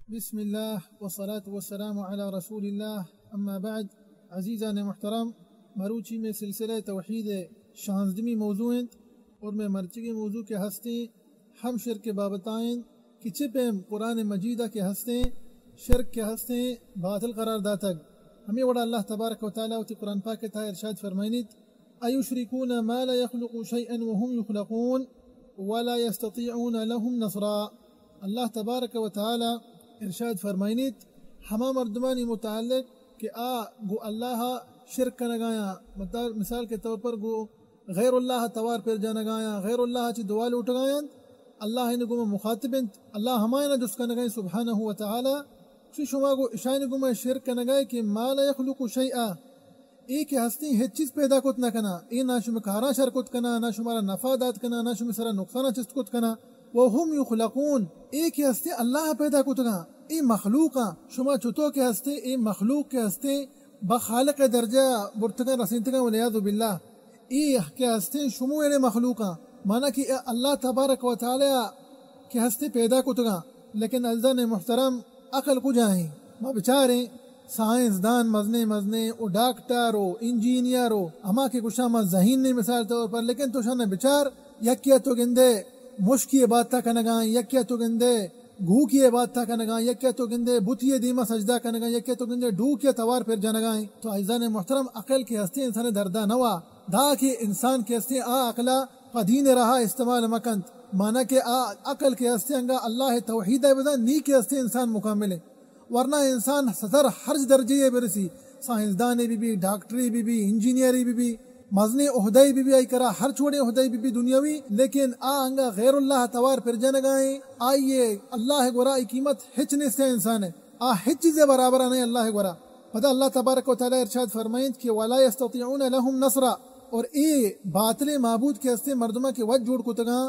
بسم اللہ والصلاة والسلام علی رسول اللہ، اما بعد۔ عزیزان محترم، مروچی میں سلسلہ توحید شانزدہمی موضوع انت اور میں مرچگی موضوع کے ہستیں ہم شرک بابتا انت کہ چہ پیم قرآن مجیدہ کے ہستیں شرک کے ہستیں باطل قرار داتگ۔ ہمیں وڑا اللہ تبارک و تعالی وتی قرآن پاک کے تہا ارشاد فرمائنیت، أيشركون ما لا يخلق شيئا وهم يخلقون ولا يستطيعون لهم نصرا۔ اللہ تبارک و تعالی ارشاد فرمائنیت، ہما مردمانی متعلق کہ آ گو اللہ شرک کنگایاں، مطلب مثال کے طور پر گو غیر اللہ توار پر جنگایاں، غیر اللہ چی دعا لوٹگایاں، اللہ ان گو مخاطب انت، اللہ ہمایاں جست کنگائیں سبحانہ و تعالی، شما گو اشان گو شرک کنگائے کہ ما لا يخلق شيئا، اے کہ ہستیں ہچ چیز پیدا کت نہ کنا، اے نہ شمے کاراں شر کت کنا، نہ شمارا نفع دات کنا، نہ شمے سرا نقصان چست کت کنا۔ وهم يخلقون، اے کہ ہستیں اللہ پیدا کتگاں، اے مخلوقاں۔ شما چتو کہ ہستیں، اے مخلوق کہ ہستیں، بخالق درجہ برتگاں رسینتگاں والعیاذ باللہ۔ اے کہ ہستیں شمو یعنی مخلوقاں، مانا کہ اے اللہ تبارک و تعالی کہ ہستیں پیدا کتگاں۔ لیکن عزیزان محترم، عقل کجا ہیں؟ ما بچاریں، سائنس دان مزنیں مزنیں و ڈاکٹر و انجینئر و ہما کہ گوشاں ما ذہین نے مثال طور پر، لیکن تو شان بچار، یکیا تو گندے مشکی عبادتا کنگاں، یکیا تو گندے گوکی عبادتا کنگاں، یکیا تو گندے بتی دیما سجدہ کنگاں، یکیا تو گندے ڈوکیا توار پر جنگاں۔ تو عزیزان محترم، عقل کہ ہستیں انسان دردا نوا، دا کہ انسان کہ ہستیں آ عقلا پہ دین راہا استعمال مکنت، مانا کہ آ عقل کہ ہستیں انگا اللہ توحید بزان، نی کہ ہستیں انسان مکمل ہے۔ ورنہ انسان ستر ہرچ درجے ء برسی، سائنسدانے بہ بی، ڈاکٹرے بہ بی، انجینئرے بہ بی، مزنیں عہدے بہ بی، آئی کرا ہرچ وڑیں عہدے بہ بی دنیاوی، لیکن آ انگا غیر اللہ توار پر جنگائیں، آئی اللہ گورا آئی قیمت ہچ نیست ہے انسان ہے، آ ہچ چیزے برابر نہیں اللہ گورا۔ پدا اللہ تبارک و تعالی ارشاد فرمائنت کہ ولا يستطيعون لهم نصرا، اور اے باطل معبود کہ ہستیں مردماں کہ وت جوڑ کتگاں،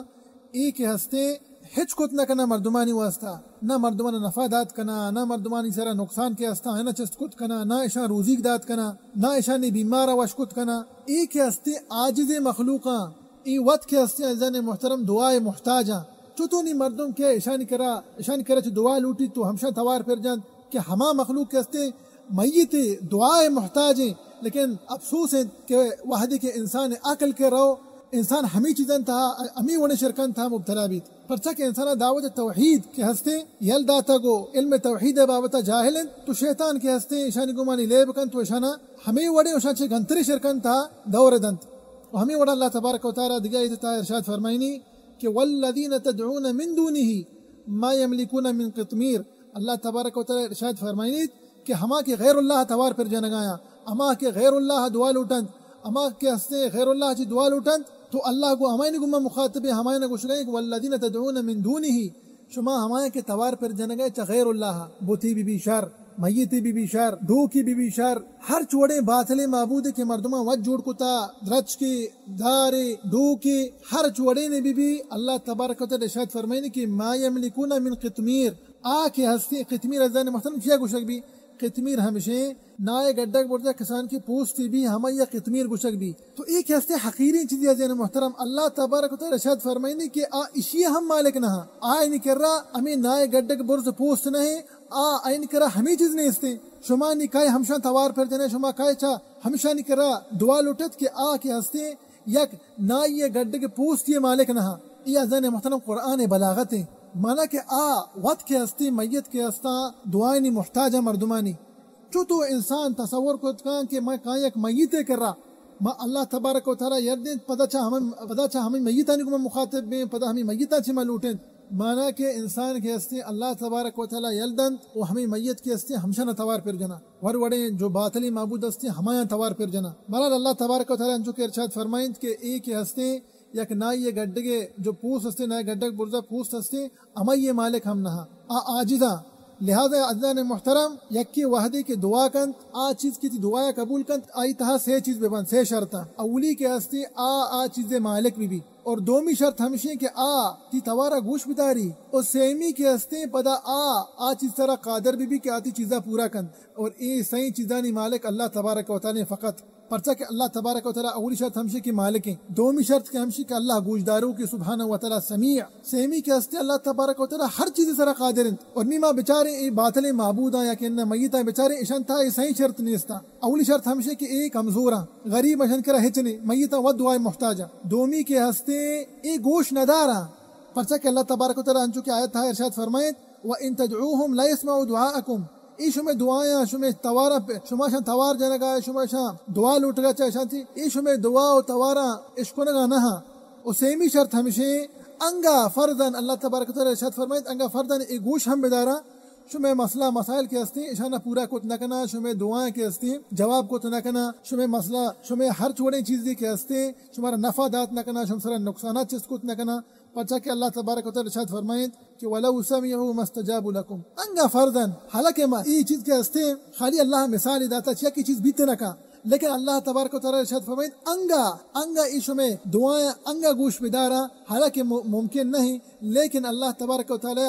اے کہ ہستیں ہچ کت نہ کنا مردمانی واسطہ، نہ مردمانا نفع دات کنا، نہ مردمانی سرا نقصان کہ ہستا آئینا چست کت کنا، نہ اشاں روزیک دات کنا، نہ اشانی بیمارا وش کت کنا۔ اے کہ ہستیں عاجز مخلوقاں، اے وت کہ ہستیں عزیزان محترم دعائے محتاجاں۔ چتونی مردم کہ اشانی کرا، اشانی کرا چہ دعا لوٹی تو ہمشاں توار پر جنت کہ ہما مخلوق کہ ہستیں میت دعائے محتاج ہیں، لیکن افسوس ہے کہ وہدے کہ انسان عقل کے رو، انسان ہمیں چیزاں تہا، ہمیں وڑیں شرکاں تہا مبتلا بیت۔ پرچا کہ انسان دعوت توحید کہ ہستیں یل داتگ و علم توحید بابت جاہل انت، تو شیطان کہ ہستیں اشانی گمانی لیب کنت و اشانا ہمیں وڑیں اشان چہ گنتریں شرکاں تہا دور دنت۔ و ہمیں وڑا اللہ تبارک و تعالی دگہ ایت تہا ارشاد فرمائنی کہ والذین تدعون من دونه ما یملکون من قطمیر۔ اللہ تبارک و تعالی ارشاد فرمائنیت کہ ہما کہ غیر اللہ توار پر جنگایاں، ہما کہ غیر اللہ دعا لوٹنت، ہما کہ ہستیں غیر اللہ چی دعا لوٹنت، تو اللہ گو ہمائنی گما مخاطب ہیں، ہمائنی گوشگائیں کہ والذین تدعون من دونه، شما ہمائیں کہ توار پر جنگائے چہ غیر اللہ، بوتی بی بی شر، میتی بی بی شر، ڈوکی بی بی شر، ہر چوڑیں باطلیں معبود کہ مردماں وت جوڑ کتا، درچکے، دارے، ڈوکے، ہر چوڑیں بی بی، اللہ تبارک و تعالی ارشاد فرمائنی کہ ما یملکون من قطمیر، آ کہ ہستیں قطمیر عزیزان محترم چیا گوشگ بی؟ قطمیر ہمشیں نائے گڈگ برزا کسان کی پوستی بی، ہمائی قطمیر گوشگ بی۔ تو اے کہ ہستیں حقیریں چیزی عزیزان محترم، اللہ تبارک و تعالی ارشاد فرمائنی کہ آ اشی ہم مالک نہ، آئینی کرا ہمیں نائے گڈگ برز پوست نہ، آ آئین کرا ہمیں چیز نیستیں۔ شما نی کائے ہمشان توار پر جنے، شما کائے چا ہمشانی کرا دعا لوٹت کہ آ کہ ہستیں یک نائی گڈگ پوستی مالک نہ۔ اے عزیزان محترم قرآن بلاغت ہیں۔ مانا کہ آ وت کہ ہستیں میت کہ ہستاں دعائنی محتاج مردمانی۔ چو تو انسان تصور کت کن کہ من کاں یک میتے کرا، ما اللہ تبارک و تعالی یل دینت، پدا چا ہمیں، پدا چا ہمیں میتانی گما مخاطب بیں، پدا ہمیں میتاں چی ما لوٹیں۔ مانا کہ انسان کہ ہستیں اللہ تبارک و تعالی یل دنت و ہمیں میت کہ ہستیں ہمشان توار پر جنا۔ ور وڑیں جو باطلی معبود ہستیں ہمایاں توار پر جنا۔ بہرحال اللہ تبارک و تعالی انچو کہ ارشاد فرمائنت کہ اے کہ ہستیں یک نائی گڈگے جو پوست ہستیں، نائی گڈگ برزا پوست ہستیں، ہمائی مالک ہم نہ، آ عاجزاں۔ لہذا عزیزان محترم، یکے وہدے کہ دعا کنت، آ چیز کہ تی دعایا قبول کنت، آئی تہا سے چیز ببنت، سے شرطاں۔ اولی کہ ہستیں آ، آ چیزے مالک بی بی۔ اور دومی شرط ہمشیں کہ آ تی توارا گوش بداری۔ اور سیمی کہ ہستیں پدا آ، آ چیز سرا قادر بی بی کہ آ تی چیزا پورا کنت۔ اور اے سئیں چیزانی مالک اللہ تبارک و تعالی فقط۔ پرچا کہ اللہ تبارک و تعالی اولی شرط ہمشی کہ مالک ہیں، دومی شرط کہ ہمشی کہ اللہ گوشداروکے سبحانہ و تعالی سمیع، سیمی کہ ہستے اللہ تبارک و تعالی ہر چیز سرا قادر انت۔ اور نی ما بچاریں اے باطلیں معبوداں یا کہ انہ میتاں بچاریں، اشان تہا اے سئیں شرط نیستاں۔ اولی شرط ہمشی کہ اے کمزوراں، غریب، اشان کرا ہچ نے، میتاں وت دعائے محتاجاں۔ دومی کہ ہستے اے گوش نداراں، پرچا کہ اللہ تبارک و تعالی انچو کہ آیت تہا ارشاد فرمائیت، وَإِن تَدْعُوهُمْ لَا يَسْمَعُوا دُعَاءَكُمْ، اے شمے دعایاں، شمے توارا، شما شان توار جنگا، شما شان دعا لوٹگا چا شانتی، اے شمے دعا و توارا اشکنگا نہ ہاں۔ و سیمی شرط ہمشے، انگا فرضاً اللہ تبارک و تعالی ارشاد فرمائیت، انگا فرضاً اے گوش ہم بدارا، شمے مسئلہ مسائل کہ ہستے، اشانا پورا کت نہ کنا، شمے دعائیں کہ ہستے، جواب کت نہ کنا، شمے مسئلہ، شمے ہر چوڑیں چیزے کہ ہستے، شمارا نفع دات نہ کنا، شم سرا نقصانات چست کت نہ کنا۔ پرچا کہ اللہ تبارک و تعالی ارشاد فرمائیت کہ ولو سمعوا ما استجابوا لکم۔ انگا فرضاً، حالانکہ ما اے چیز کہ ہستے، خالی اللہ مثال داتا چیا کہ چیز بیت نہ کا، لیکن اللہ تبارک و تعالی ارشاد فرمائیت، انگا، انگا اے شمے دعائیں انگا گوش بدارا، حالانکہ مو-، ممکن نہیں، لیکن اللہ تبارک و تعالی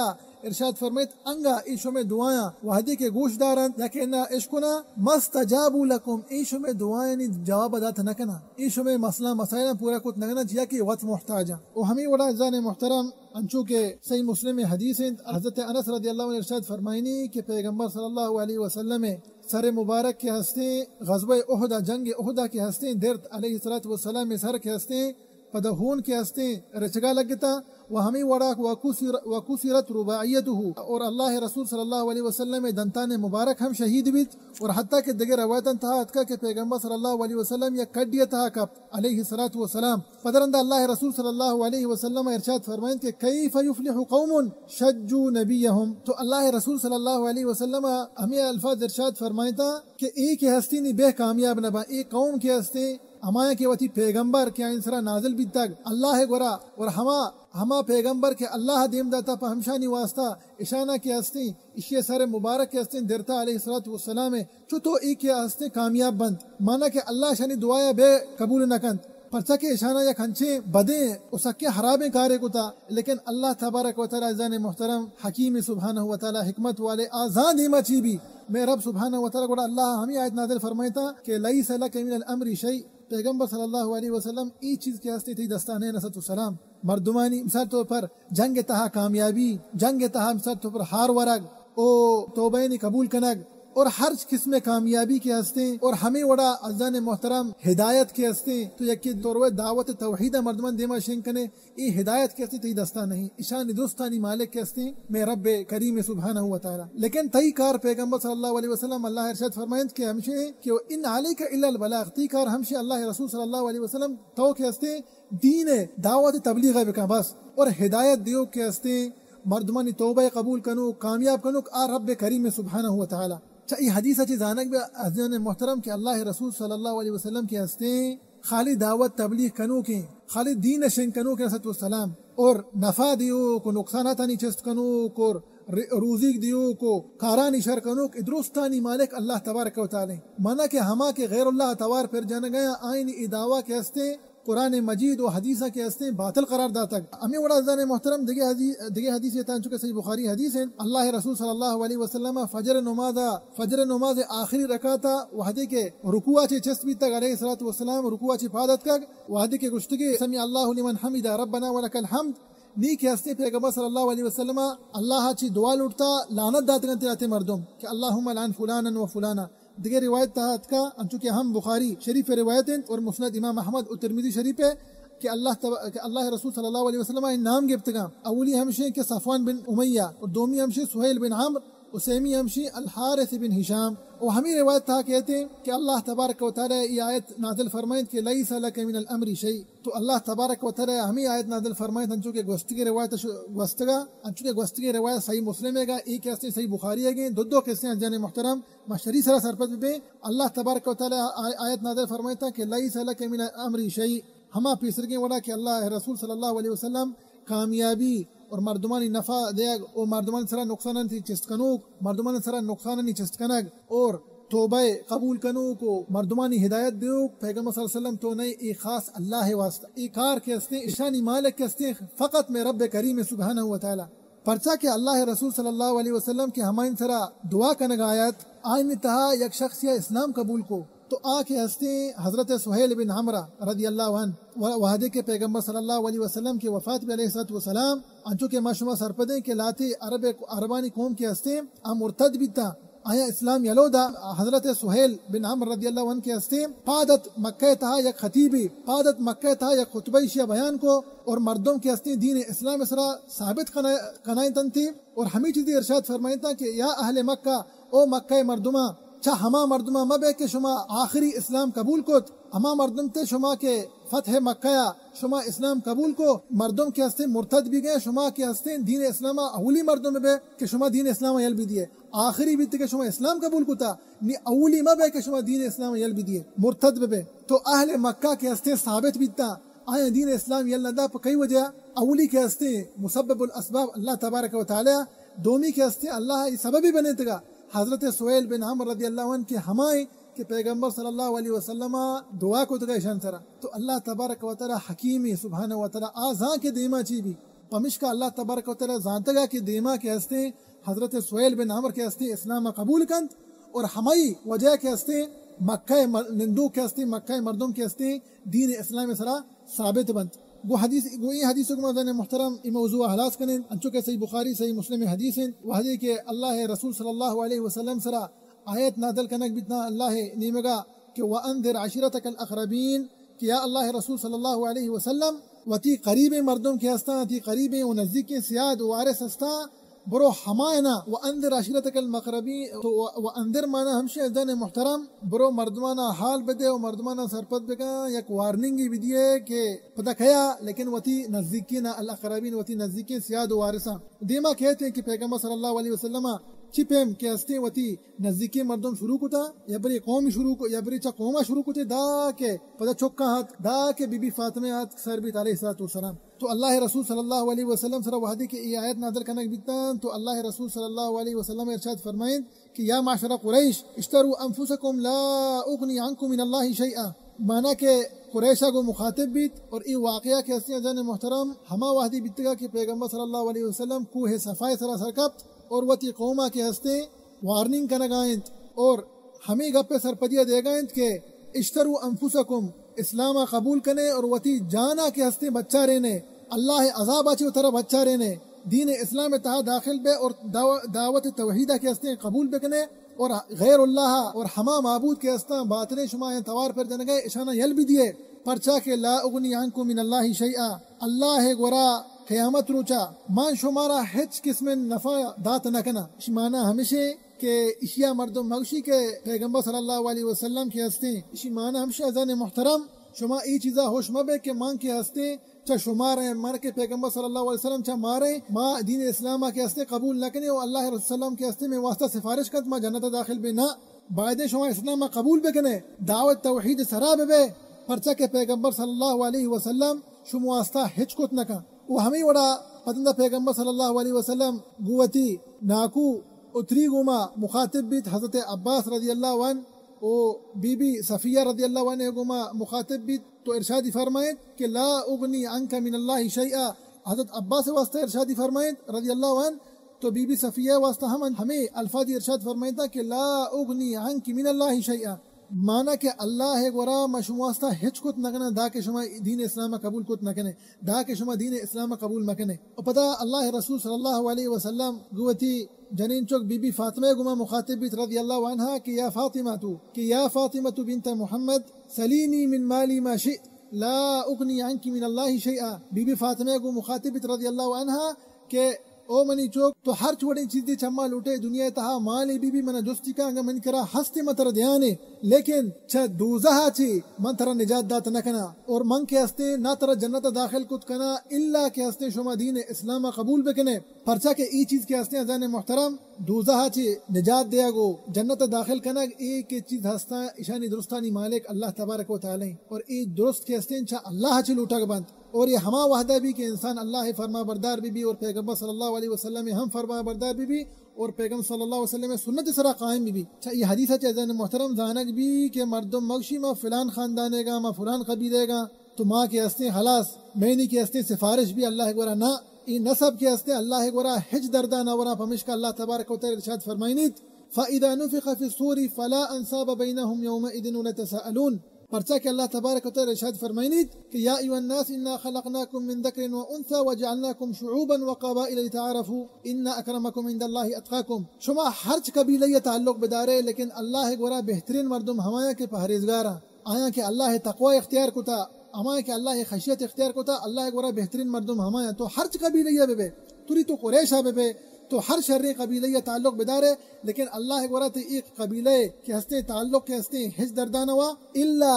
ارشاد فرمائیت، انگا اے شمے دعایاں وہدے کہ گوش دارنت یا کہ نہ اشکنا، ما استجابوا لکم، اے شمے دعایانی جواب دات نہ کنا، اے شمے مسئلہ مسائلاں پورا کت نہ کنا، چیا کہ وت محتاجاں۔ و ہمیں وڑا عزیزان محترم، انچو کہ صحیح مسلم حدیث انت، حضرت انس رضی اللہ عنہ ارشاد فرمائنی کہ پیغمبر صلی اللہ علیہ وسلم سر مبارک کہ ہستیں غزوہ احد، جنگ احد کہ ہستیں درت علیہ الصلوۃ والسلام سر کہ ہستیں پدا ہون کہ ہستیں رچگا لگتا و ہمیں وڑا وکسر-، وکسرت رباعیتہ، اور اللہ رسول صلی اللہ علیہ وسلم دنتان مبارک ہم شہید بیت، اور حتیٰ کہ دگہ روایتاں تہا اتکا کہ پیغمبر صلی اللہ علیہ وسلم یک کڈی تہا کپت علیہ الصلوۃ والسلام۔ پدرند اللہ رسول صلی اللہ علیہ وسلم ارشاد فرمائنت کہ کیف یفلح قوم شجوا نبیہم، تو اللہ رسول صلی اللہ علیہ وسلم ہمیں الفاظ ارشاد فرمائنتا کہ اے کہ ہستینی بہ کامیاب نہ باں، اے قوم کہ ہستیں ہمایاں کہ وتی پیغمبر کہ آئین سرا نازل بیتگ اللہ گورا، اور ہما، ہما پیغمبر کہ اللہ دیم داتا پہ ہمشانی واسطہ، اشانا کہ ہستیں اشی سر مبارک کہ ہستیں درتا علیہ الصلوۃ والسلام، چو تو اے کہ ہستیں کامیاب بنت، مانا کہ اللہ اشانی دعایا بے قبول نہ کنت، پرچا کہ اشانا یک ہنچیں بدیں و سکیں حرابیں کارے کتا، لیکن اللہ تبارک و تعالی عزیزان محترم حکیم سبحانہ و تعالی حکمت والے آ زان دیما چی بی۔ مئے رب سبحانہ و تعالی گڑا اللہ ہمیں آیت نازل فرمائتا کہ لیس لک من الامر شیء، پیغمبر صلی اللہ علیہ وسلم، اے چیز کہ ہستے تئی دستا نہ، نسط و سلام۔ مردمانی مثال طور پر جنگ تہا کامیابی، جنگ تہا مثال طور پر ہار ورگ، او توبہ نی قبول کنگ، اور ہر قسم کامیابی کہ ہستیں، اور ہمیں وڑا عزیزان محترم ہدایت کہ ہستیں، تو یکی تو روئے دعوت توحید مردمان دیما شنگ کنے، اے ہدایت کہ ہستیں تئی دستا نہیں، اشانی درستانی مالک کہ ہستیں مئے رب کریم سبحانہ و تعالی۔ لیکن تئی کار پیغمبر صلی اللہ علیہ وسلم اللہ ارشاد فرمائنت کہ ہمشے کہ ان علیک الا البلاغ، تئی کار ہمشے اللہ رسول صلی اللہ علیہ وسلم تو کہ ہستیں دین دعوت تبلیغ بکن بس، اور ہدایت دیو کہ ہستیں مردمانی توبہ قبول کنو، کامیاب کنو کہ آ رب کریم سبحانہ و تعالی۔ چہ اے حدیث چی زانگ بہ عزیزان محترم کہ اللہ رسول صلی اللہ علیہ وسلم کہ ہستیں خالی دعوت تبلیغ کنوکیں، خالی دین شنگ کنوکیں، صلوۃ والسلام، اور نفع دیوک و نقصاناتانی چست کنوک اور ر-، روزیگ دیوک و کارانی شر کنوک، اے درستانی مالک اللہ تبارک و تعالی۔ مانا کہ ہما کہ غیر اللہ توار پر جنگا، آئین اے دعویٰ کہ ہستیں قرآن مجید و حدیثاں کہ ہستیں باطل قرار داتگ۔ ہمیں وڑا عزیزان محترم دگہ حدیث، دگہ حدیث یہ تھا، چونکہ صحیح بخاری حدیث ہیں، اللہ رسول صلی اللہ علیہ وسلم فجر نماز، فجر نماز آخری رکعتا وہدے کہ رکوع چے چست بیتگ علیہ الصلوۃ والسلام، رکوع چے پاد اتکگ، وہدے کہ گشتگی سمع اللہ لمن حمد، ربنا ولک الحمد، نی کہ ہستیں پیغمبر صلی اللہ علیہ وسلم اللہ چی دعا لوٹتا، لعنت داتگن تیراتے مردم کہ اللہم لعن فلانا و فلانا۔ دگہ روایت تہا اتکا، انچو کہ ہم بخاری شریف روایت انت اور مسند امام احمد و ترمذی شریف ہے کہ اللہ تب-، کہ اللہ رسول صلی اللہ علیہ وسلم ء نام گپتگاں۔ اولی ہمشیں کہ صفوان بن امیہ اور دومی ہمشیں سہیل بن عمرو و سیمی ہمشیں الحارث بن ہشام۔ و ہمیں روایت تہا کہتے ہیں کہ اللہ تبارک و تعالی یہ آیت نازل فرمائیں کہ لیس لک من الامر شیء۔ تو اللہ تبارک و تعالی ہمیں آیت نازل فرمائیں، انچو کہ گوستگی روایت ش-، گوستگا، انچو کہ گوستگی روایت صحیح مسلم ہے گا، ایک کہتے ہیں صحیح بخاری ہے گے، دو دو کہتے ہیں عزیزان محترم، ما شری سرا سرپد ببیں۔ اللہ تبارک و تعالی آ-، آیت نازل فرمائتا کہ لیس لک من الامر شیء، ہما پیسرگیں وڑا کہ اللہ رسول صلی اللہ علیہ وسلم کامیابی اور مردمانی نفع دیگ و مردمانی سرا نقصانانی چست کنوک، مردمانی سرا نقصانانی چست کنگ اور توبہ قبول کنوک و مردمانی ہدایت دیوک، پیغمبر صلی اللہ علیہ وسلم تو نئے، اے خاص اللہ واسطہ۔ اے کار کہ ہستیں، اشانی مالک کہ ہستیں، فقط مئے رب کریم سبحانہ و تعالی۔ پرچا کہ اللہ رسول صلی اللہ علیہ وسلم کہ ہمائن سرا دعا کنگ آیت، آئین تہا یک شخص یا اسلام قبول کو، تو آ کہ ہستیں حضرت سہیل بن عمرو رضی اللہ عنہ، و-، وہدے کہ پیغمبر صلی اللہ علیہ وسلم کہ وفات بی علیہ الصلوۃ والسلام، انچو کہ ما شما سرپدیں کہ لہتے عرب، عربانی قوم کہ ہستیں، آ مرتد بیتاں، آیاں اسلام یلو دا۔ حضرت سہیل بن عمرو رضی اللہ عنہ کہ ہستیں، پاد ات مکہ تہا یک خطیبے، پاد ات مکہ تہا یک خطبہ ایشی ءَ بیان کو اور مردم کہ ہستیں دین اسلام سرا ثابت کنا-، کنائینتنتی اور ہمے چیزی ارشاد فرمائینتاں کہ یا اہل مکہ، او مکہ مردماں، چہ ہما مردماں مہ بے کہ شما آخری اسلام قبول کت، ہما مردم تے شما کہ فتح مکہ ءَ شما اسلام قبول کو، مردم کہ ہستیں مرتد بیگیں، شما کہ ہستیں دین اسلام ءَ اولی مردم بے کہ شما دین اسلام ءَ یل بدیے۔ آخری بیت کہ شما اسلام قبول کتا، نی اولی مہ بے کہ شما دین اسلام ءَ یل بدیے، مرتد بے۔ تو اہل مکہ کہ ہستیں ثابت بیتا، آیاں دین اسلام یل نہ دا۔ پہ کئی وجہ؟ اولی کہ ہستیں مسبب الاسباب اللہ تبارک و تعالی، دومی کہ ہستیں اللہ ای سببی بنیتگا حضرت سہیل بن عمرو رضی اللہ عنہ کہ ہمائیں کہ پیغمبر صلی اللہ علیہ وسلم دعا کتگا ایشان سرا۔ تو اللہ تبارک و تعالی حکیمی سبحانہ و تعالی آ زان کہ دیما چی بی۔ پمشکا اللہ تبارک و تعالی زانتگا کہ دیما کہ ہستیں حضرت سہیل بن عمرو کہ ہستیں اسلام قبول کنت اور ہمائی وجہ کہ ہستیں مکہ مر-، نندوک کہ ہستیں مکہ مردم کہ ہستیں دین اسلام سرا ثابت بنت۔ گو حدیث، گو اے حدیث کو مزن محترم اے موضوع ہلاس کنیں، انچو کہ صحیح بخاری، صحیح مسلم حدیث ہیں، وہدے کہ اللہ رسول صلی اللہ علیہ وسلم سرا آیت نازل کنگ بیتنا اللہ نیمگا کہ وانذر عشیرتک الاقربین، کہ یا اللہ رسول صلی اللہ علیہ وسلم، وتی قریبیں مردم کہ ہستاں، وتی قریبیں و نزدیکیں سیاد و وارث ہستاں، برو ہماینا، وانذر عشیرتک المقربین، تو و-، وانذر مانا ہمشی عزیزان محترم، برو مردمانا حال بدے و مردمانا سرپد بکن، یک وارننگی بدیے کہ پدا کیا، لیکن وتی نزدیکین الاقربین، وتی نزدیکین سیاد و وارثاں۔ دیما کہتے ہیں کہ پیغمبر صلی اللہ علیہ وسلم چی پیم کہ ہستیں وتی نزدیکیں مردم شروع کتا، یا برے قوم شروع کو، یا برے چا قوما شروع کتے، دا کہ پدا چکاں ہات، دا کہ بی بی فاطمہ ہات سر بیت علیہ الصلوۃ والسلام۔ تو اللہ رسول صلی اللہ علیہ وسلم سرا وہدے کہ اے آیت نازل کنگ بیتاں، تو اللہ رسول صلی اللہ علیہ وسلم ارشاد فرمائیں کہ یا معشر قریش، اشتروا انفسکم لا اغنی عنکم من اللہ شیئا۔ مانا کہ قریشا گو مخاطب بیت اور اے واقعہ کہ ہستیں عزیزان محترم ہما وہدی بیتگا کہ پیغمبر صلی اللہ علیہ وسلم کوہ صفا سرا سر کپت اور وتی قوما کہ ہستیں وارننگ کنگا انت اور ہمے گپ ء سرپدی ء دیگا انت کہ اشتروا انفسکم، اسلام ء قبول کنے اور وتی جان ء کہ ہستیں بچارینے، اللہ ء عذاب ء چہ وترا بچارینے، دین اسلام ء تہا داخل بے اور دعو-، دعوت توحید ء کہ ہستیں قبول بکنے اور غیر اللہ ء اور ہما معبود کہ ہستاں باطلیں شما آیاں توار پر جنگے اشاناں یل بدیے، پرچا کہ لا اغنی عنکم من اللہ شیئا، اللہ ء گورا قیامت روچا من شمارا ہچ قسم نفع دات نہ کناں۔ اش معنی ہمشے کہ اشیا مردم مگوشی کہ پیغمبر صلی اللہ علیہ وسلم کہ ہستیں، اشی معنی ہمشی عزیزان محترم، شما ای چیزا ہوش مبے کہ من کہ ہستیں چہ شماریں، من کہ پیغمبر صلی اللہ علیہ وسلم چہ ماریں، ما دین اسلام کہ ہستیں قبول نہ کنیں و اللہ رسول صلی اللہ علیہ وسلم کہ ہستیں میں واسطہ سفارش کنت، ما جنت داخل بے نہ۔ بایدیں شما اسلام قبول بکنے، دعوت توحید سرا ببے، پرچا کہ پیغمبر صلی اللہ علیہ وسلم شما واسطہ ہچ کت نہ کن۔ و ہمے وڑا پدندا پیغمبر صلی اللہ علیہ وسلم گو وتی ناکو اتری گوما مخاطب بیت، حضرت عباس رضی اللہ عنہ و بی بی صفیہ رضی اللہ عنہ گوما مخاطب بیت، تو ارشادی فرمائیت کہ لا اغنی عنک من اللہ شیئا۔ حضرت عباس واسطہ ارشادی فرمائیت رضی اللہ عنہ، تو بی بی صفیہ واسطہ ہم ہمے الفاظی ارشاد فرمائیتا کہ لا اغنی عنک من اللہ شیئا۔ مانا کہ اللہ ء گورا ما شما واسطہ ہچ کت نہ کناں، دا کہ شما دین اسلام ء قبول کت نہ کنے، دا کہ شما دین اسلام ء قبول مہ کنے۔ و پدا اللہ رسول صلی اللہ علیہ وسلم گو وتی جنین چک بی بی فاطمہ گما مخاطب بیت رضی اللہ عنہا کہ یا فاطمہ تو، کہ یا فاطمہ بنت محمد سلینی من مالی ما شئت لا اغنی عنک من اللہ شیئا۔ بی بی فاطمہ گو مخاطب بیت رضی اللہ عنہا کہ او منی چک، تو ہرچ وڑیں چیزے چما لوٹے دنیا ء تہا، مالے بی بی منا جستی کن، اگاں منی کرا ہستے من ترا دیانے، لیکن چہ دوزہ ء چے من ترا نجات دات نہ کناں، اور من کہ ہستیں نہ ترا جنت ء داخل کت کناں، الا کہ ہستیں شما دین اسلام ء قبول بکنے، پرچا کہ ای چیز کہ ہستیں عزیزان محترم، دوزہ ء چے نجات دیگ و جنت ء داخل کنگ، اے کہ چیز ہستاں اشانی درستانی مالک اللہ تبارک و تعالی، اور اے درست کہ ہستیں چہ اللہ ء چے لوٹگ بنت۔ اور اے ہما وہدہ بی کہ انسان اللہ ء فرما بردار بی بی اور پیغمبر صلی اللہ علیہ وسلم ء ہم فرما بردار بی بی اور پیغمبر صلی اللہ علیہ وسلم ء سنت ء سرا قائم بی بی۔ چہ اے حدیث ء چہ عزیزان محترم زانگ بی کہ مردم مگشی ما فلان خاندان ء گا، ما فلان قبیلہ ء گا، تو ما کہ ہستیں خلاص، مینی کہ ہستیں سفارش بی اللہ ء گورا نہ، اے نسب کہ ہستیں اللہ ء گورا ہچ دردا نہ وراں، پمشکا اللہ تبارک و تعالی ارشاد فرمائینیت، فإذا نفخ في الصور فلا أنساب بينهم يومئذ ولا يتساءلون۔ پرچا کہ اللہ تبارک و تعالی ارشاد فرمائنیت کہ یا ایھا الناس انا خلقناکم من ذکر و انثی وجعلناکم شعوبا و قبائل لتعارفوا ان اکرمکم عند اللہ اتقاکم۔ شما ہرچ قبیلہ ء تعلق بدارے، لیکن اللہ ء گورا بہترین مردم ہمایاں کہ پہریزگاراں، آیاں کہ اللہ ء تقوی اختیار کتا، ہمایاں کہ اللہ ء خشیت اختیار کتا، اللہ ء گورا بہترین مردم ہمایاں۔ تو ہرچ قبیلہ ء ببے، توری تو قریش ء ببے، تو ہر شریں قبیلہ ء تعلق بدارے، لیکن اللہ ء گورا تئی اے قبیلہ ء کہ ہستیں تعلق کہ ہستیں ہچ دردا نہ وا، الا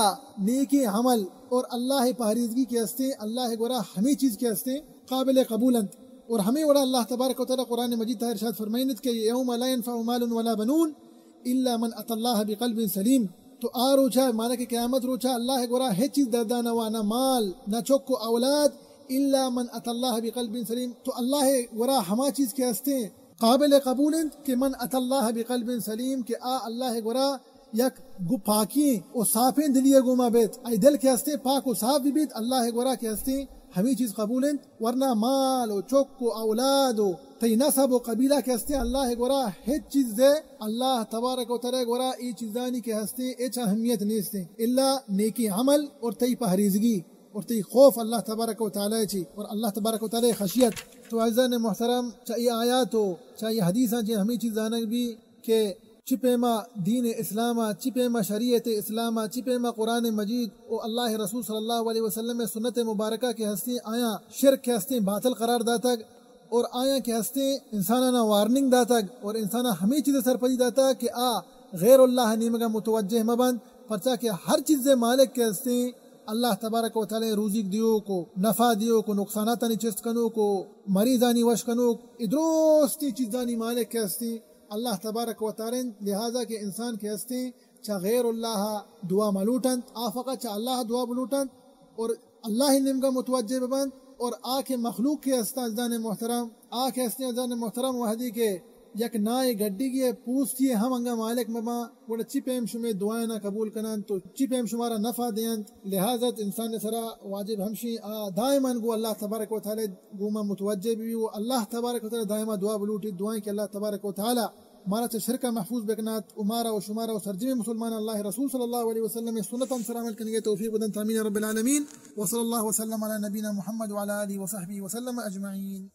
نیکیں عمل اور اللہ ء پہریزگی کہ ہستیں، اللہ ء گورا ہمے چیز کہ ہستیں قابل قبول انت۔ اور ہمے وڑا اللہ تبارک و تعالی قرآن مجید تہا ارشاد فرمائینت کہ یوم لا ینفع مال ولا بنون الا من اتی اللہ بقلب سلیم۔ تو آ روچا، معنی کہ قیامت روچا اللہ ء گورا ہچ چیز دردا نہ وا، نہ مال، نہ چک و اولاد، الا من اتی اللہ بقلب سلیم۔ تو اللہ ء گورا ہما چیز کہ ہستیں قابل قبول انت کہ من اتی اللہ بقلب سلیم، کہ آ اللہ ء گورا یک گو پاکیں و صافیں دلی ء گوما بیت، آئی دل کہ ہستیں پاک و صاف بہ بیت، اللہ ء گورا کہ ہستیں ہمے چیز قبول انت، ورنہ مال و چک و اولاد و تئی نسب و قبیلہ کہ ہستیں اللہ ء گورا ہچ چیز دے، اللہ تبارک و تعالی ء گورا اے چیزانی کہ ہستیں ہچ اہمیت نیستیں، الا نیکیں عمل اور تئی پہریزگی اور تئی خوف اللہ تبارک و تعالی چی اور اللہ تبارک و تعالی خشیت۔ تو عزیزان محترم، چہ اے آیات و چہ اے حدیثاں چہ ہمے چیز زانگ بی کہ چی پیما دین اسلام ء، چی پیما شریعت اسلام ء، چی پیما قرآن مجید و اللہ رسول صلی اللہ علیہ وسلم ء سنت مبارکہ کہ ہستیں آیاں شرک کہ ہستیں باطل قرار داتگ اور آیاں کہ ہستیں انسانانا وارننگ داتگ اور انسانا ہمے چیز سرپدی داتگ کہ آ غیر اللہ نیمگا متوجہ مبند، پرچا کہ ہر چیز مالک کہ ہستیں اللہ تبارک و تعالی روزیک دیوک و نفع دیوک و نقصاناتانی چست کنوک و مریضانی وش کنوک، اے درستیں چیزانی مالک کہ ہستیں اللہ تبارک و تعالی انت۔ لہذا کہ انسان کہ ہستیں چہ غیر اللہ دعا ملوٹنت، آ فقط چہ اللہ دعا بلوٹنت اور اللہ نیمگا متوجہ ببنت اور آ کہ مخلوق کہ ہستاں عزیزان محترم، آ کہ ہستیں عزیزان محترم وہدی کہ یک نائے گڈیگی پوستی ہم انگا مالک مباں، گڑا چی پیم شمے دعایانا قبول کننت و چی پیم شمارا نفع دینت؟ لہذا انسان سرا واجب ہمشی آ دائما گو اللہ تبارک و تعالی گوما متوجہ بی و اللہ تبارک و تعالی دائما دعا بلوٹی، دعائیں کہ اللہ تبارک و تعالی مارا چہ شرکا محفوظ بکنات و مارا و شمارا و سرجمیں مسلمان اللہ رسول صلی اللہ علیہ وسلم سنتان سر عمل کنگے توفیق بدنت۔ آمین رب العالمین۔ وصلی اللہ وسلم علی نبینا محمد وعلی آلہ وصحبہ وسلم اجمعین۔